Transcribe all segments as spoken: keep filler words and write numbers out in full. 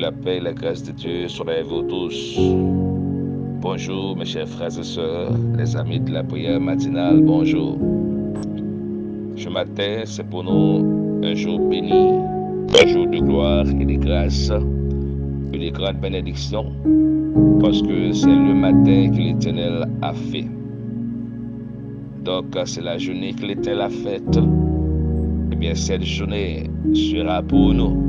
La paix et la grâce de Dieu soient avec vous tous. Bonjour, mes chers frères et sœurs, les amis de la prière matinale, bonjour. Ce matin, c'est pour nous un jour béni, un jour de gloire et de grâce, et de grandes bénédictions, parce que c'est le matin que l'Éternel a fait. Donc, c'est la journée que l'Éternel a faite. Eh bien, cette journée sera pour nous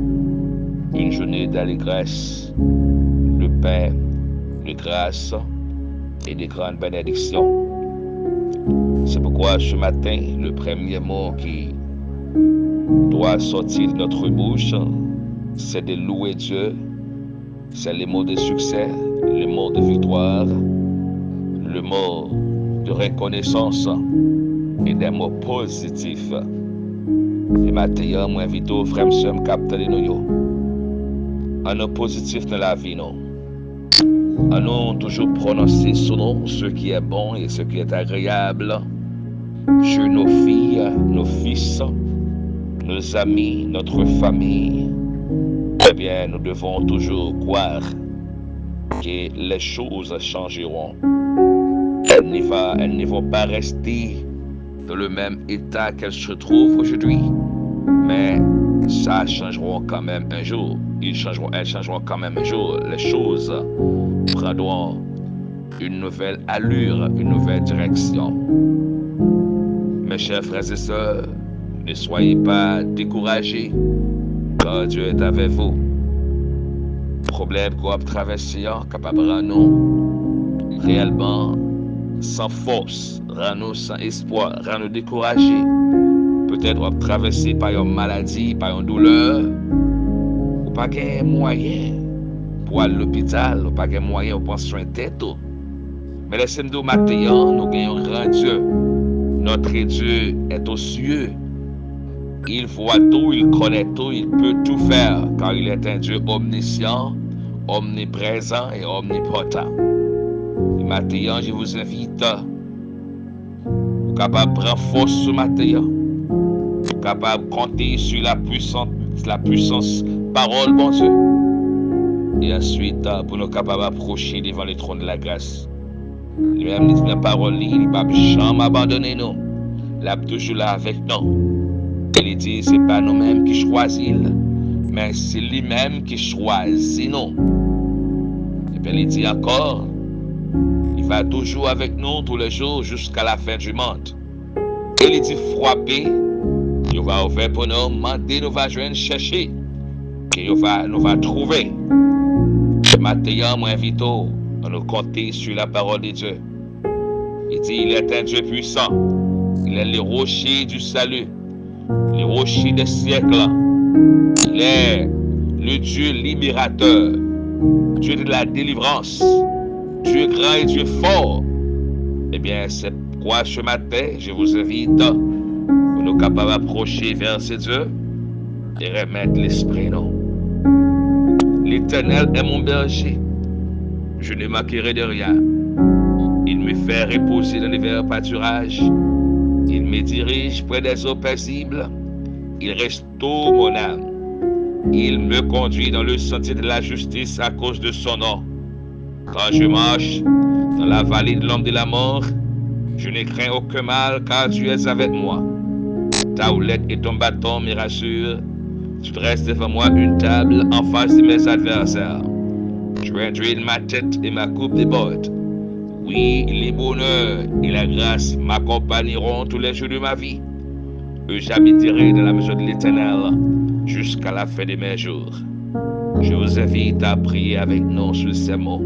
une journée d'allégresse, de paix, de grâce et de grandes bénédictions. C'est pourquoi ce matin, le premier mot qui doit sortir de notre bouche, c'est de louer Dieu. C'est le mot de succès, le mot de victoire, le mot de reconnaissance et des mots positifs. E maten an, mwen envite w, frè m, sè m k ap tande nou yo, ann nou pozitif nan lavi nou. Ann nou toujou pwononse sou nou ce qui est bon et ce qui est agréable sur nos filles, nos fils, nos amis, notre famille. Eh bien, nous devons toujours croire que les choses changeront. Elles ne va, elles ne vont pas rester dans le même état qu'elles se trouvent aujourd'hui. Mais ça changeront quand même un jour. Ils changeront, elles changeront quand même un jour. Les choses prendront une nouvelle allure, une nouvelle direction. Mes chers frères et sœurs, ne soyez pas découragés, car Dieu est avec vous. Pwoblèm ke w ap travèse an kapab rann nou reyèlman san fòs, rann nou san espwa, rann nou dekouraje. Petèt w ap travèse pa yon maladi, pa yon doulè. Ou pa gen mwayen pou al lopital, ou pa gen mwayen pou pran swen tèt ou. Men lèse m di w maten an, nou gen yon gran Dye. Notre Dieu est aux cieux. Il voit tout, il connaît tout, il peut tout faire, car il est un Dieu omniscient, omniprésent et omnipotent. E maten an, je vous invite, ou kapab pran fòs sou maten an. Ou kapab konte sur la puissante, la puissance parole Bondye. E answit, pou nou kapab apwoche devan le trône de la grâce. Li menm, li di nan pawòl li, li p ap janm abandone nou. L ap toujou la avèk nou. E li di, se pa nou menm ki chwazi l, men se li menm ki chwazi nou. Epi li di ankò, il va toujours avec nous tous les jours jusqu'à la fin du monde. E li di, frape, yo va ouvè pou nou, mande, nou va jwenn, chèche, ke yo va, nou va twouve. Maten an, mwen envite w, ann nou konte sur la parole de Dieu. Il dit, il est un Dieu puissant. Il est le rocher du salut, le rocher des siècles. Il est le Dieu libérateur, Dieu de la délivrance, Dieu grand et Dieu fort. Eh bien, c'est pourquoi ce matin, je vous invite pou nou kapab apwoche vè Dye e remèt lespri nou. L'Éternel est mon berger, je ne manquerai de rien. Il me fait reposer dans les verts pâturages, il me dirige près des eaux paisibles, il restaure mon âme. Il me conduit dans le sentier de la justice à cause de son nom. Quand je marche dans la vallée de l'ombre de la mort, je ne crains aucun mal, car tu es avec moi. Ta houlette et ton bâton me rassurent. Tu dresses devant moi une table en face de mes adversaires. Tu induis ma tête et ma coupe déborde. Oui, le bonheur et la grâce m'accompagneront tous les jours de ma vie. Et j'habiterai dans la maison de l'Éternel jusqu'à la fin de mes jours. Je vous invite à prier avec nous sur ces mots.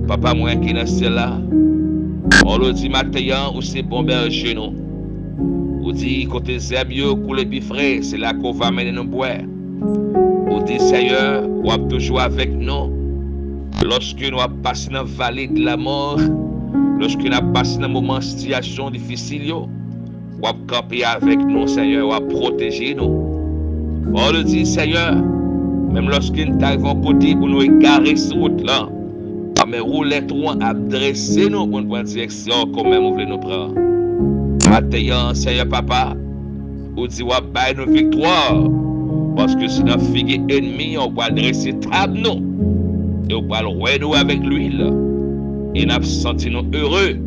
Papa mwen ki nan syèl la, pawòl ou di maten an, ou se bon bèje nou. Ou di kote zèb yo koule pi fre, se la ke w va mennen nou bwè. Ou di, Seyè, w ap toujou avèk nou. Lòske nou ap pase nan vale de la mò, lòske n ap pase nan moman sitiyasyon difisil yo, w ap kanpe avèk nou, Seyè, w ap pwoteje nou. Pawòl ou di, Seyè, menm lòske n ta rive yon kote pou nou egare sou wout lan, men woulèt ou an ap drese nou pou n pran direksyon ke ou menm ou vle nou pran. Maten an, Seyè Papa, ou di w ap bay nou viktwa. Paske se nan figi ènmi an ou pral drese tab nou, e ou pral wè nou avèk lwil, e n ap santi nou ere,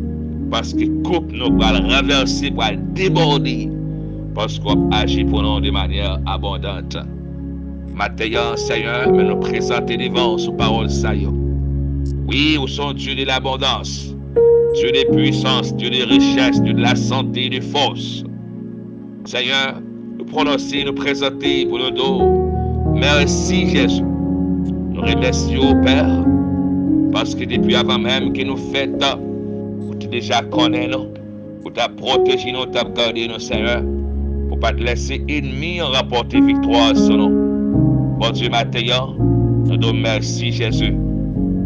paske koup nou pral ranvèse, pral debòde, paske w ap aji pou nou de manyè abondan. Maten an, Senyè, men nou prezante devan w sou pawòl sa yo. Wi, ou se yon Dye de labondans, Dye de pwisans, Dye de richès, Dye de lasante, de fòs. Senyè, nou pwononse, nou prezante pou nou di w mèsi, Jezi. Nou remèsye w, Pè, paske depi avan menm ke nou fèt, ou te deja konnen nou. Ou t ap pwoteje nou, ou t ap gade nou, Senyè, pou pa t lèse ènmi an ranpòte viktwa sou nou. Bondye, maten an, nou di w mèsi, Jezi.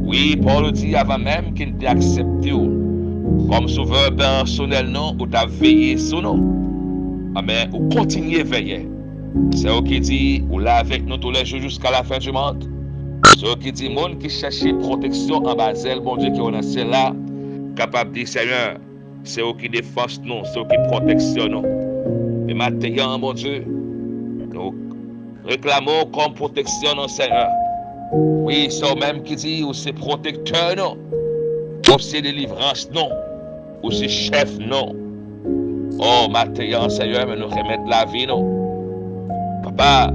Wi, Pòl di, avan menm ke n te aksepte w kòm Sovè pèsonèl nou, ou t ap veye sou nou. Amèn. Ou kontinye veye. Se ou ki di, ou la avèk nou toulèjou jiska lafen di mond. Se ou ki di, moun ki chèche pwoteksyon anba zèl Bondye ki yo nan syèl la, kapab di, Senyè, se ou ki defans nou, se ou ki pwoteksyon nou. E maten an, Bondye, nou reklame w kòm pwoteksyon nou, Senyè. Wi, se ou menm ki di ou se pwotektè nou, ou se delivrans nou, ou se chèf nou. O, maten an, Senyè, men nou remèt lavi nou. Papa,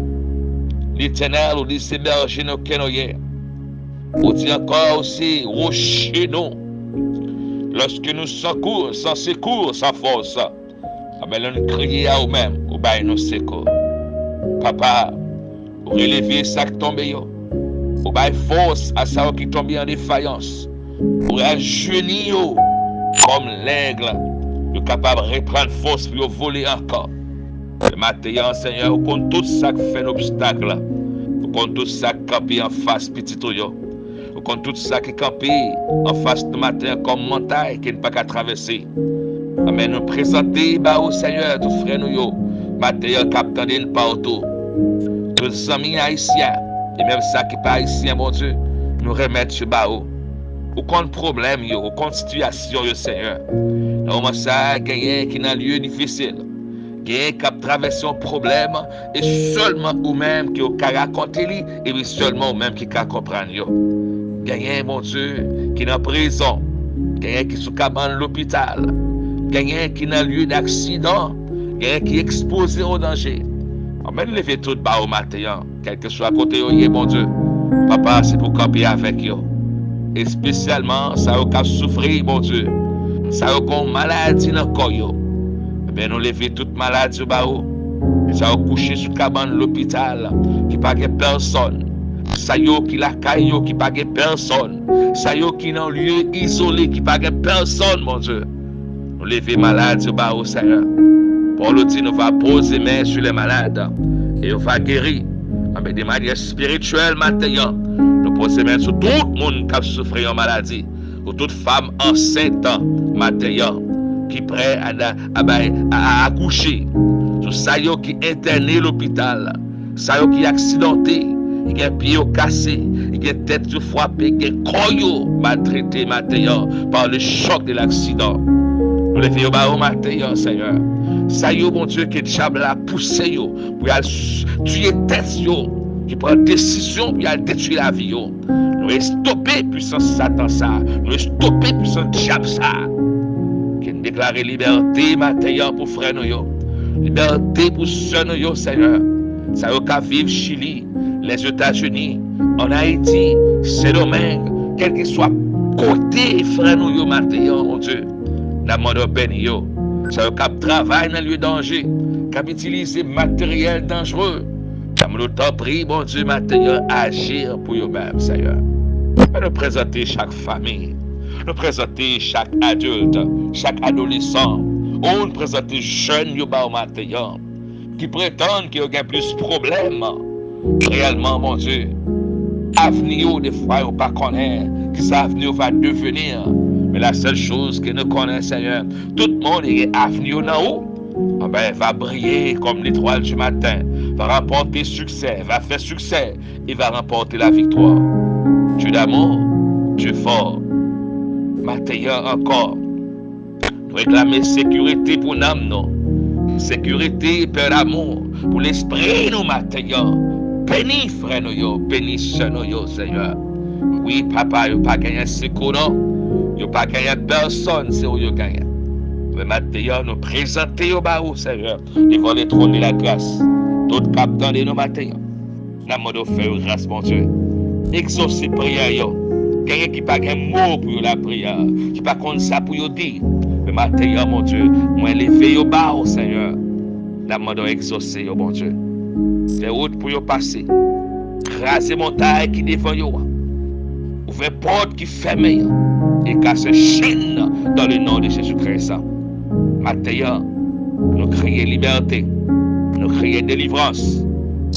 Letènèl, ou di se bèje nou ke nou ye. Ou di ankò, ou se woche nou. Lòske nou san kou, san sekou, san fòs, amèn, lè nou kriye a ou menm, ou bay nou sekou. Papa, ou releve sa k tonbe yo. Ou bay fòs a sa yo ki tonbe an defayans. Ou rajeni yo kòm lèg. Yo kapab reprann fòs pou yo vole ankò. Maten an, Senyè, ou konn tout sa k fè n obstak la. Ou konn tout sa k kanpe anfas pitit ou yo. Ou konn tout sa ki kanpe anfas nou maten an kòm montay ke n pa ka travèse. Amèn. Nou prezante ba ou, Senyè, tout frè nou yo, maten an k ap tande n patou. Tout zanmi ayisyen, e menm sa ki pa ayisyen, Bondye, nou remèt yo ba ou. Ou konn pwoblèm yo, ou konn sitiyasyon yo, Senyè. Nan moman sa a, genyen ki nan lye difisil. Genyen k ap travèse yon pwoblèm, e sèlman ou menm ki ou ka rakonte li, epi sèlman ou menm ki ka konprann yo. Genyen, Bondye, ki nan prizon, genyen ki sou kabann lopital, genyen ki nan lye daksidan, genyen ki ekspoze o danje. Amèn, leve tout ba ou maten an, kèlkeswa kote yo ye, Bondye. Papa, se pou kanpe avèk yo. Espesyalman sa yo k ap soufri, Bondye. Sa yo gen yon maladi nan kò yo. Ebyen, nou leve tout maladi yo ba ou. Sa yo kouche sou kabann lopital ki pa gen pèsòn. Sa yo ki lakay yo ki pa gen pèsòn. Sa yo ki nan lye izole ki pa gen pèsòn, Bondye. Nou leve malad yo ba ou, Senyè. Pawòl ou di nou va poze men sou lè malad e yo va geri. Anben, de manyè espirityèl maten an, nou poze men sou tout moun k ap soufri yon maladi, ou tout fanm ansent maten an ki prè a, a, a bay, a, a akouche, sou sa yo ki entène lopital, sa yo ki aksidante, ki gen pye yo kase, ki gen tèt yo frape, gen kò yo maltrete maten an par le choc de l'accident. Nou leve yo ba ou maten an, Senyè. Sa yo, Bondye, ke dyab la pouse yo pou y al s-, tiye tèt yo, ki pran desizyon pou y al detwi lavi yo. Nou estope pwisans Satan sa. Nou estope pwisans dyab sa. Ke n deklare libète maten an pou frè nou yo. Libète pou sè nou yo, Senyè. Sa yo k ap viv Chili, Lèzetazini, ann Ayiti, Sendomeng, kèlkeswa kote frè nou yo maten an, Bondye, n ap mande w beni yo. Sa yo k ap travay nan lye danje, k ap itilize materyèl danjere, n ap mande w tanpri, Bondye, maten an, aji pou yo menm, Senyè. Ann nou prezante chak fanmi, nou prezante chak adilt, chak adolesan, ou nou prezante jèn yo ba w maten an, ki pretann ke yo gen plis pwoblèm. Reyèlman, Bondye, avni yo, defwa, yo pa konnen kisa avni yo va deveni. Men la sèl choz ke nou konnen, Senyè, tout moun ki gen avni yo nan ou, anben, va briye kòm letwal di maten, va ranpòte siksè, va fè siksè e va ranpòte laviktwa. Dye damou, Dye fò, maten an ankò, nou reklame sekirite pou nanm nou. Sekirite, Pè damou, pou lespri nou maten an. Beni frè nou yo, beni sè nou yo, Senyè. Wi, papa, yo pa genyen sekou non. Yo pa genyen pèsonn, se ou yo genyen. Men maten an, nou prezante yo ba ou, Senyè, devan le trône de la grâce. Tout k ap tande nou maten an, n ap mande w fè yo gras, Bondye. Egzose priyè yo. Genyen ki pa gen mo pou yo lapriyè, ki pa konn sa pou yo di. Men maten an, Bondye, mwen leve yo ba ou, Senyè. N ap mande w egzose yo, Bondye. Fè wout pou yo pase. Kraze montay ki devan yo an. Ouvè pòt ki fèmen an e kase chenn nan, dans le nom de Jésus-Christ. Maten an, nou kriye libète, nou kriye delivrans,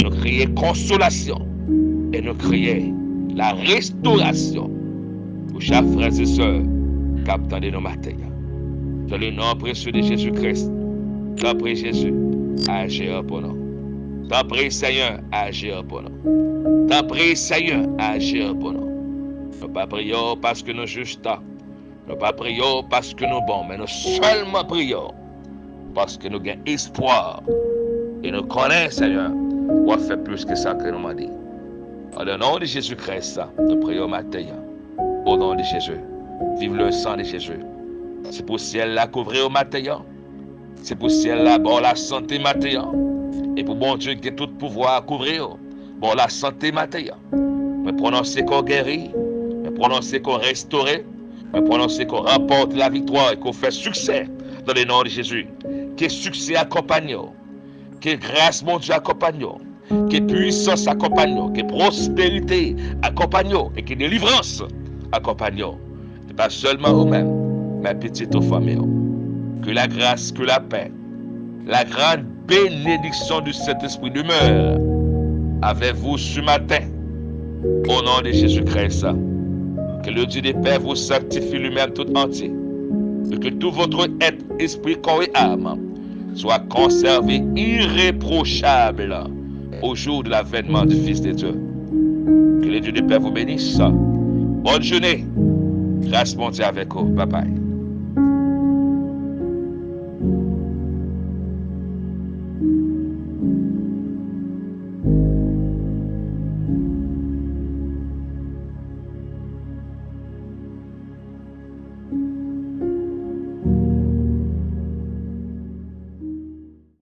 nou kriye konsolasyon e nou kriye la restorasyon pou chak frè e sè k ap tande nou maten an. Dans le nom précieux de Jésus-Christ, tanpri Jezi, aji pou nou. Tanpri Senyè, aji pou nou. Tanpri Senyè, aji pou nou. Nou pa priye w paske nou jis. Nou pa priye w paske nou bon, men nou sèlman priye w paske nou gen espwa. E nou konnen, Senyè, w ap fè plis ke sa ke nou mande. Dans le nom de Jésus-Christ, nou priye w maten an. Au nom de Jésus. Vive le sang de Jésus. Se pou syèl la kouvri w maten an. Se pou syèl la ba w lasante maten an. E pou Bondye ki gen tout pouvwa a kouvri w, ba w lasante maten an. Mwen pwononse ke w geri. Mwen pwononse ke w restore. Mwen pwononse ke w ranpòte laviktwa e ke w fè siksè dans le nom de Jésus. Ke siksè akonpanye w. Ke gras Bondye akonpanye w. Ke pwisans akonpanye w. Ke pwosperite akonpanye w. E ke delivrans akonpanye w. E pa sèlman ou menm, men pitit ou, fanmi w. Que la grâce, que la paix, la grande bénédiction du Saint-Esprit demeure avec vous ce matin, au nom de Jésus-Christ. Que le Dieu de paix vous sanctifie lui-même tout entier. Et que tout votre être, esprit, corps et âme soit conservé irréprochable au jour de l'avènement du Fils de Dieu. Que le Dieu de paix vous bénisse. Bonne journée. Gras Bondye avèk ou. Bye bye.